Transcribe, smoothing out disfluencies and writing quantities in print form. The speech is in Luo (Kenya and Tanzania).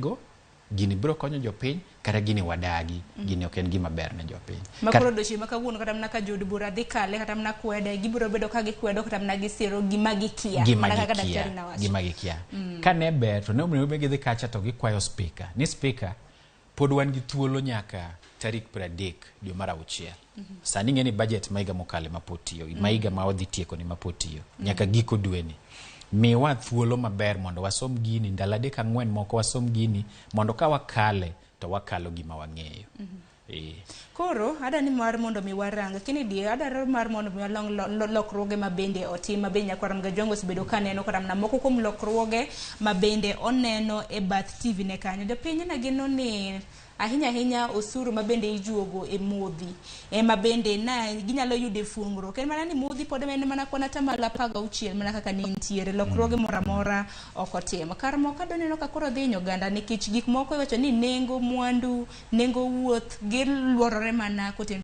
go, gini biro konyo jopiny, kata gini wadagi, gini ok en gima ber ne jopiny. Ma koro odiochieng' ma kawuono kata mana ka jood bura dhi kale kata mana kwede, gibiro bedo ka gikwedo kata mana gisiro gima gikia. Gima mana kaka gikia, daktari nowacho. Gima gikia. Ka ne ber to ne onego bed gidhi kacha to gikwayo speaker ni, "Speaker, pod wan gi thuolo nyaka tarik 30 dwe mar auchiel. Sani ing'e ni budget ma higa mokalo ema pod tiyo, ma higa ma wadhi tieko ni ma pod tiyo nyaka giko dweni. Miwa thuolo maber mondo wasom gini ndalo 3 4 moko, wasom gini mondo ka wakale to wakalo gima wang'eyo." Koro adani mar mondo mi warang Kennedy, adwaro mar mondo mi walong lokruoge ma bende otim, ma bende nyakwar Mgajwango osebedo ka neno, kata mana moko kuom lokruoge ma bende oneno e bath TV ne kanyo. Jopiny ne geno ni ahinya ahinya osuru ma bende ijuogo e modhi ema bende na ginyalo yudo e fuongruok. En mana ni modhi pod en mana kwan 16% mana kaka ne nitiere, lokruoge moro amora ok otim. Kar moko adwa ka koro dhi hinyo oganda nikech gik moko iwacho ni nengo mwandu, nengo wuoth giluorore mana kotenore.